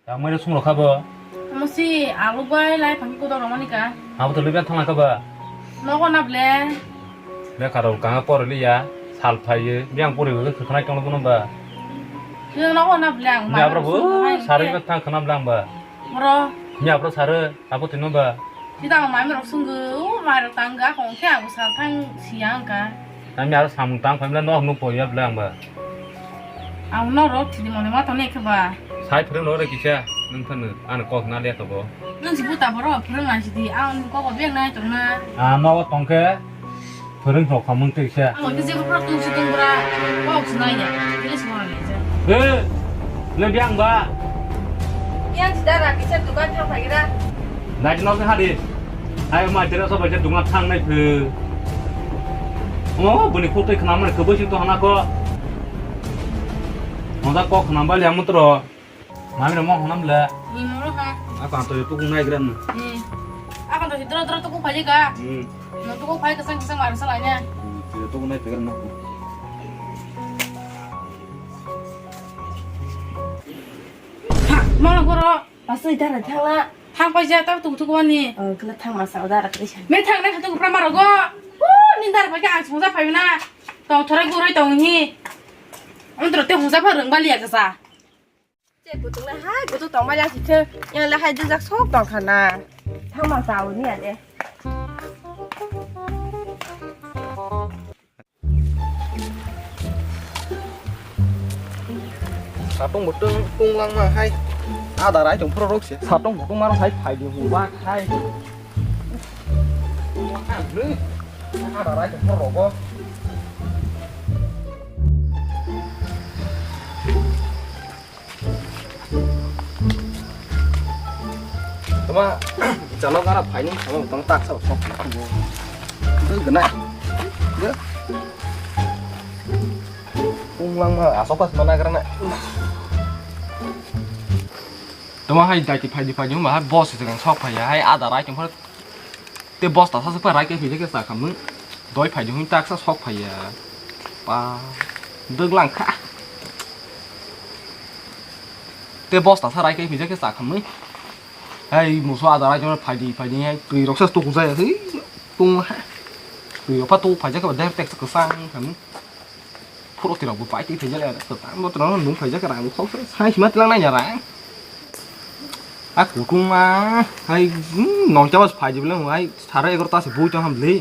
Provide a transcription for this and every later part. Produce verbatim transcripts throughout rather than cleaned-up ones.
Tangmani sung rokha bo. Musi alu bai lai phang kudo romani ka. Abo to lubyan thang kha ba. Nogo na ble. Be karo kanga por liya sal phaiye. Biang pori go khna tong no ba. Nogo na ble ang. Ni abro bo sari ba thang khna blang ba. Moro. Ni abro sare abo tino ba. Sida ang mai rok sunggu, mai rok tangga kong khe ang sal thang siya ang ka. Nami aro samung tang phaimla no nuk poya bla ang ba. Ang no rok thidi mone ma tone khe ba. Sai phirung no re kisa nung thanu ano kok na le to bo. Nung si buta boro phirung ang sidi ang kok beng nai tong na. Ah no tong khe phirung no khamung te kisa. Ang khe jebo pro tung si tung bra kok si nai ya. Kile si mora le ja. He le biang ba. Yang si dara kisa dukan thang phai gira. Nai no kha di. Hai ma jera so baje dunga thang nai phu. Omo buni khotoi khna mani khe bwswk to hana ko. Moda kok khna bali amutro. Mami ro mo hwnam le. Ni mo ha. Ako anto yo tukung nai gran. Hmm. Ako anto hidro dro tukung phai ka. Hmm. No tukung phai kasang kasang mar salai ne. Hmm, yo tukung nai pegar no. Ha, mo goro. Pasai dara thangla. Thang paisa ta tuk tuk wani. Oh, kala thang masa dara kaisa. Me thang na tuk pra marogo. Oh, ni dara paisa ang sungsa paina. Tong thore gurai tong hi. Antro te hungsa pha rung bali ya kasa. Che kutung na hai kutung tong bali ya sithe. Yang la hai jujak sok tong khana. Thang masa uni ya de. Satong bo tung tung lang ma hai. Ada rai tong phoro rok se. Satong bo tung ma rok hai phai di hu ba hai. Ada rai tong phoro rok bo. Tama, chalo gara phaini, tama tang tak sa sok. Itu gana. Ya. Unglang ma asok pas mana karena. Tama hai dai ti phaidi phaidi ma hai boss se gang sok phai hai ada rai tong phar. Te bosta sa se pa rai ke phije ke sa khamung. Doi phai jung tak sa sok phai ya. Pa. Dwglang kha. Te bosta sa rai ke phije ke sa khamung. Hai muso ada rai jong phai di phai di hai twi rok sa tu ku sa ya. Tung ha. Twi rok pa tu phai ja ka der tek sa ka sang khamung. Phuro tirok bo pai twi phaijak ya, kwtal bo tirok nung phaijak rang bo khok sai sima tilang nai ya rang. A kutung ma hai, hmm, nong chawas phai jibile mo hai sare egarota se bui tong ham le.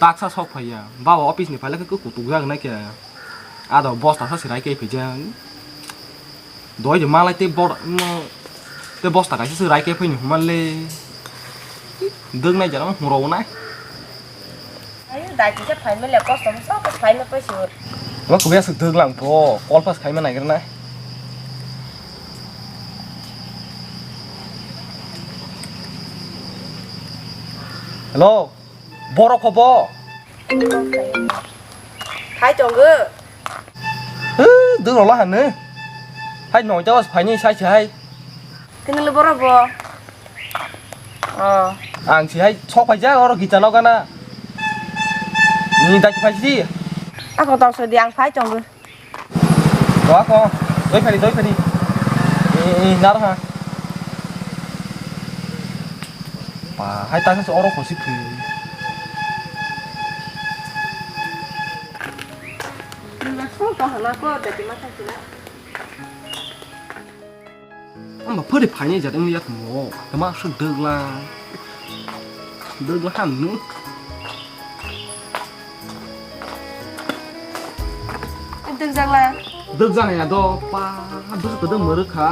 Taksa sok phai ya, baba office ni phaile khe kutuk jak nai khe. Ado bosta sa sirai khe phaijak. Doi de malai te bor, no, te bosta kaisa se rai khe phai ni human le. Dwg nai jara hung rw nai. Ayo, dai kisa phai mele, kosto mo sok phai me poi si. Ba kuya se dwg lang to, kol pas khai ma nai gra nai. Hello. Borok kho bo? Phai tongo. He, dwrok la hano. Hai noita o phai ni sai sai. Kini le borok bo? Oh. Ang si hai sok phai ja oro gita no gana. Ni dai phai si. Ako tong so di ang phai tongo. Wa ko, doi phani, doi phani. Eh, eh, nar ha. Pa, hai ta se oro ko si phi. Ni ma so ko hala ko, da ti ma sa sila. Amba phari phani jat wng yak mo, tama so dwgla. Dwgla ham nu. Dwgjak la. Dwgjak ya do, pa, dwgjak to mwrwk kha.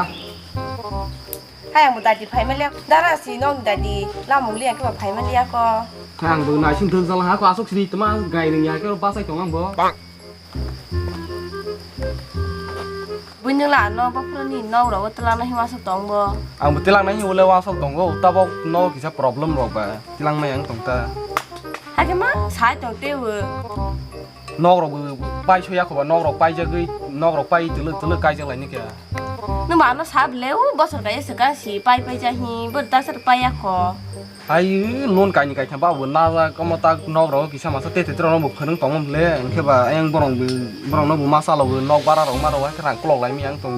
Hai ang bo dadi phai maliya. Dara si nong dadi lamung liya khe phai maliya ko. Hai ang bo naising dwgjak la ha ko asok sini tama gai ring ya khe basai tong ang bo. Buini la no bophro ni nok rogo twlang na hi wasok tong bo. Ang bo twlang na hi ule wasok tongo, tabok no kisa problem rok ba twlang na yang tong ta. Hakhe ma sai tong te wo. Nok rok bo pai soya kho ba, nok rok pai jagwi, nok rok pai twlwk twlwk kai jak lai ni khe. Nung ba ano sa bele o bosor kai se ka si pai pai ja hi bo ta sar pai ya kho. Hai loan kaini kaitham ba bo na ja komo ta nok rok kisa masa te te rok no bo phwnung tong le hwnkhe ba ayang borok bo borok no bo ma chalo bo nok bara rok ma rok hai rang kolok lai mi ang tong.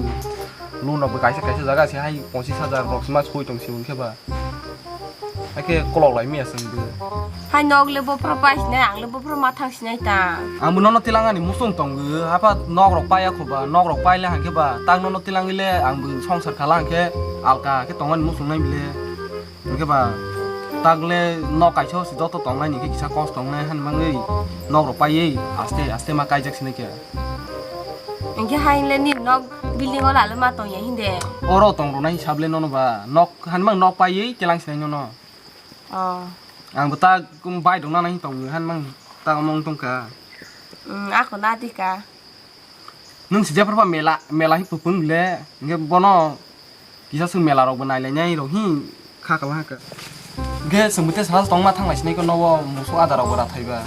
Loan rok bo kaisa kaisa jaga se hai ponchis hajar rok se ma soi tong se hwnkhe ba. Hakhe kolok lai maya chwng bo. Hai nok le bophro pai sinai, ang le bophro ma thang sinai ta. Ang bo nono tilang ani muchung tongo, hapha nok rok paiya kho ba, nok rok paile hwnkhe ba, tak nono tilang le ang bo songsar khala hwnkhe alka khe tongmani muchung nai bile. Hwnkhe ba, tak le nok kaisa se joto tongnai ni khe kisa kos tongnai han mangwi nok rok paiwi aste aste ma kaijak sinai khe. Hwnkhe hai le ni nok building o lalo ma tongya hinde. Oro tong rwnai hisab le nono ba, nok han mang nok paiwi tilang sinai nono. Oh. Ang bo ta bai dong nana hin tong han mang ta omong tong kha. Hmm, ako na di ka. Nung si jephar ba mela, mela hi pupung le, nge bono kisa sung mela rok bo nai lai nai rok hi kha kala ha ka. Nge sung mute sala tong ma thang lai sinai ko nobo musu ada rok bo ra thai ba.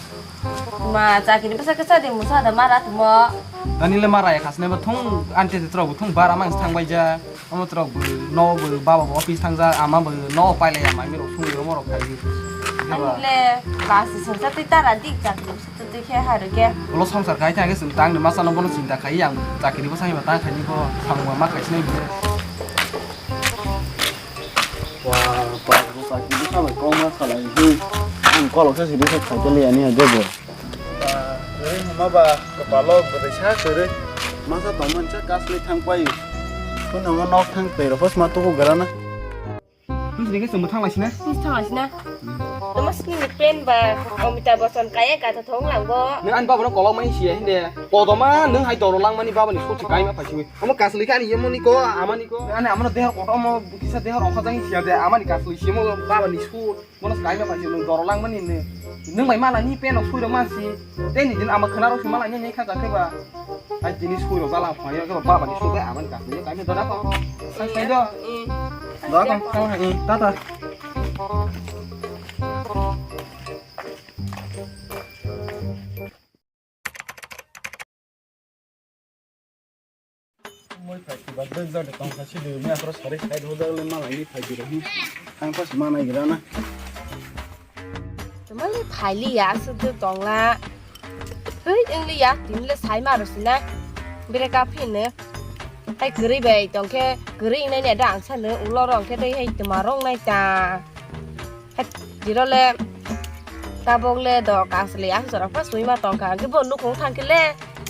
Ma chakiri bwsa kisa de musu ada ma ra tumo. Tani le ma ra ya khas ne ba thung ante te trok bo thung bara mang thang bai ja. Omo trok bo, no bo, baba bo office thangja, ama bo no pailai ama, mirok sungwi omo rok phai. Ani le bus sengsa twi tara dik jak dik se twi khe hai rw khe. Ulo songsar khai thang khe chwng tang ni masa no bono chinta khai ang chakri bo sai ma tang khai ni bo samung ma khai sinai bo. Wa, pa, chakri bo samung kong ma khalai hi. Ang kolok sa sidi sa khai khe le ani ha jebo. Ba, kwrwi hwnma ba kwpalo bwrwi sa kwrwi. Masa tongmani sa kasli thang paio. Phunamo nok thang tei rokos ma tuku grana. Nung sini khe chwng mwthang lai sina? Nung thang lai sina? Tama sini ni pen ba Amitabh Bachchan kaya gata thong lang bo. Nung ani baba no kolok mai siya hinde. Kodoma nung hai doro lang mani baba ni soti kai ma phai siwi. Omo kasli kani yemo ni ko, amani ko. Ani amano dehar koto omo kisa dehar ongkha jang siya de amani kasli simo baba ni su. Bono se kaima phaisi nwng doro langmani ni. Nwng bai mala ni pen rok sui rok mansi. Tei ni din ama khwna rok se mala ni ni kha jakhe ba. Ai tini sui rok dala phai yo khe ba baba ni sui bai ama ni kasui yo kaima dora ko. Sai sai do. Mm. Dora ko. Sai hai. Tata. Moi phai kiba dek jani tongkha si dui mia pro sari side hoda le malai ni phai diro hi. Ang pas manai gira na. Tumali phai li ya su de tongla. Hei, eng li ya, tin le sai ma ro sina. Bere ka phin ne. Hai kwrwi bai tongkhe, kwrwi nai ne da ang sa ne ulo rong khe dei hai tuma rong nai ta. Hai, diro le tabok le do kasli ang jora pa sui ma tongkha, hwnkhe bo nukhung thang khe le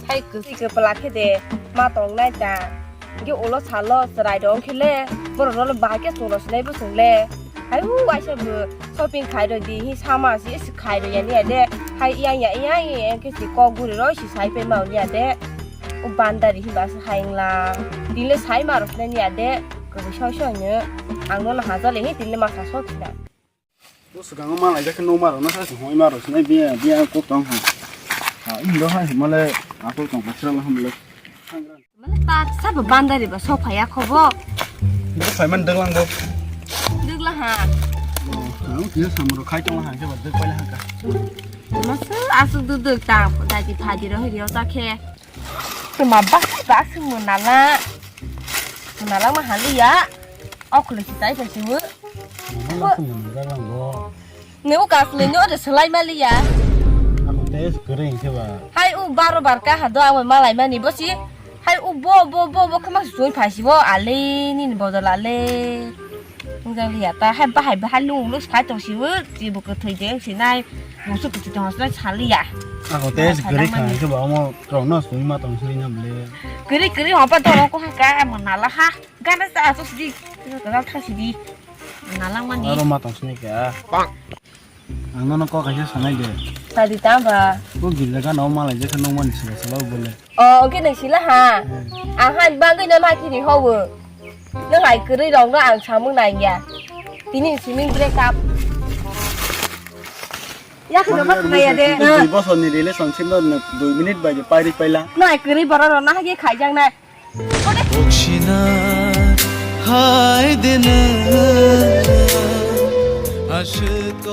hai kwsui kwpla khe de ma tong nai ta. Hwnkhe ulo salo chwrai do hwnkhe le borok rok le bahai khe chwng rw sinai bwswng le. Hai u waisa bo shopping khai rw di hi sama si si khai rw ya ni ya de. Hai yang ya yang yang khe si kok guri rw si sai pai ma ya de. O bandari hi ba se hai wngla. Tile sai ma rw sinai ni ya de. Kwrwi soi soi no. Ang no na haja le hi tile ma sa so thina. Bo swkango ma laijak khe nokma rokno sa se hoi ma rw sinai biya, biya kok tong ha. Ha, indo hai himale akol tong pasra la hamle. Mane ta sa ba bandari ba sok phaya khobo. Bo phaiman dwglang bo. Dwgla ha. Ang kisa samro khai tong ha, khe ba dwg paila ha ka. Masa asuk dwg dwg ta, dagi phadi ro hiri o ta khe. Tuma bak bak se mwnala. Mwnala ma haliya. Okhle si tai phai simu. Mwnala se mwnala lang bo. Neu kasle neu de selai maliya. Ako tes kering se ba. Hai u baro bar ka hado ang malai mani bosi. Hai u bo bo bo bo kama sui phai si bo ale ni bodol ale. Wngkha liya ta hai bahai bahai lung lung sai tong sibo, tibo kwthwi de wng sinai, musu kwthwi tong sinai saliya. Ako tei kwrwi kha khe ba omo rok no sui ma tong sui na bole. Kwrwi kwrwi hopa dorong ko ha ka mo nala ha. Gana sa aso sidi, gana tha sidi. Nalang mani. Aro ma tong sinai kha. Ang nono kok kaisa sanai de. Sadi tamba. Bo gilja gana o malai je kha nokmani sila sila o bole. O, oke nang sila ha. Hmm. Ang han bangwi no ma kiri howo. Nang hai kwrwi rok no ang samung nang ya. Tini simi break up. Ya khe no ma khna ya de. Dui bosor ni relationship no dui minute bai de pairi paila. Nang hai kwrwi borok rok no ha khe khaijak nai. Boksina hai de na ashik